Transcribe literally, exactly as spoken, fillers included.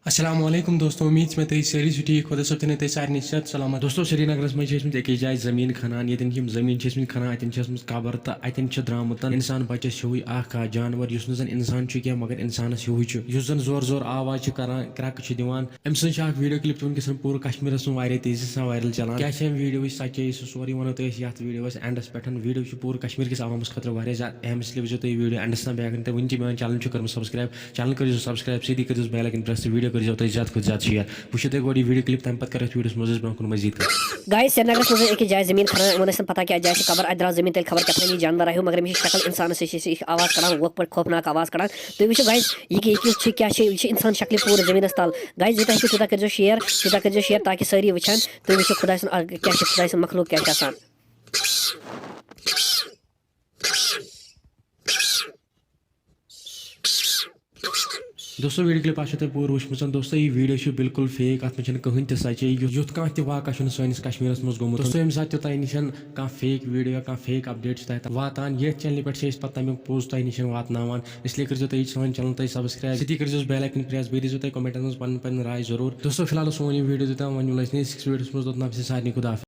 السلام علیکم دوستو، امید چھِ مےٚ تُہۍ سٲری چھِو ٹھیٖک، خۄدا صٲب تھٲینو تُہۍ سارنٕے صحت سلامت۔ دوستو، سرینگرس منٛز چھِ ٲسمٕتۍ أکِس جایہِ زٔمیٖن کھنان، ییٚتٮ۪ن چھِ یِم زٔمیٖن چھِ ٲسمٕتۍ کھنان، اَتٮ۪ن چھِ ٲسمٕژ قبر تہٕ اَتٮ۪ن چھِ درٛامُت اِنسان بچس ہیوٗے اکھ، آ، جانور، یُس نہٕ زن اِنسان چھُ کینٛہہ مگر اِنسانس ہیوٗے چھُ، یُس زن زورٕ زورٕ آواز چھِ کران، کرٛٮ۪کہٕ چھِ دِوان۔ أمۍ سٕنٛز چھِ اکھ video clip چھِ وٕنکیٚس پوٗرٕ کشمیٖرس منٛز واریاہ تیزی سان viral چلان۔ کیٛاہ چھِ اَمہِ videoٕچ سچٲیی، سُہ سورُے وَنو تۄہہِ أسۍ یَتھ videoس endس پٮ۪ٹھ۔ Video چھُ پوٗرٕ کشمیٖر کِس عوامس خٲطرٕ واریاہ زیادٕ اہم، اس لیے وٕچھزیو تُہۍ یہِ video endس تام۔ بیٚیہِ اگر نہٕ تۄہہِ وٕنہِ تہِ میون channel چھُ کوٚرمُت subscribe، channel کٔرزیو subscribe، سۭتی کٔرزیو bell icon press تہٕ video کٔرزیو تُہۍ زیادٕ کھۄتہٕ زیادٕ share۔ وٕچھِو تُہۍ گۄڈٕ یہِ video clip، تَمہِ پَتہٕ کَرو أسۍ videoس منٛز أسۍ برونٛہہ کُن مزید کَتھ۔ Guys، سرینگرس منٛز ٲسۍ أکِس جایہِ زٔمیٖن کھنان، یِمن ٲسۍ نہٕ پتہ کیٛاہ جایہِ چھِ قبر، اَتہِ درٛاو زٔمیٖن تیٚلہِ خبر کیٛاہ تام یہِ جانور ہیوٗ، مگر أمِس چھِ شکل اِنسانس ہِش، یہِ چھِ آواز کَڑان ووکھ پٲٹھۍ، خوفناک آواز کَڑان۔ تُہۍ وٕچھِو guys، یہِ کہِ-، یہِ کیُتھ چھِ، کیٛاہ چھِ، یہِ چھِ اِنسان شکلہِ پوٗرٕ زٔمیٖنس تل۔ Guys، یوٗتاہ ہیٚکِو تیوٗتاہ کٔرزیو share، تیوٗتاہ کٔرزیو share تاکہِ سٲری وٕچھن، تُہۍ وٕچھِو خۄداے سُنٛد، آ، کیٛاہ چھِ خۄداے سُنٛد مخلوق کیٛاہ چھِ آسان۔ دوستو، video clip آسیو تۄہہِ پوٗرٕ وٕچھمٕژ۔ دوستو، یہِ video چھُ بالکل fake، اَتھ منٛز چھَنہٕ کٕہٕنۍ تہِ سچٲیی۔ یُتھ، یُتھ کانٛہہ تہِ واقعہ چھُنہٕ سٲنِس کشمیٖرس منٛز گوٚمُت۔ دوستو، ییٚمہِ ساتہٕ تہِ تۄہہِ نِش کانٛہہ fake video یا کانٛہہ fake update چھِ تۄہہِ تام واتان، ییٚتھۍ channelہِ پٮ۪ٹھ چھِ أسۍ پتہٕ تَمیُک پوٚز تۄہہِ نِش واتناوان۔ اس لیے کٔرزیو تُہۍ یہِ سٲنۍ channel تُہۍ subscribe، سۭتی کٔرزیو bell icon press، بیٚیہِ دیٖزیو تُہۍ commentن منٛز پنٕنۍ پنٕنۍ راے ضروٗر۔ دوستو، فی الحال اوس سون یہِ video تیوٗتاہ، وۄنۍ مِلو أسۍ نٔیِس أکِس videoس منٛز، توٚتام چھِ سارنٕے خدا حافظ۔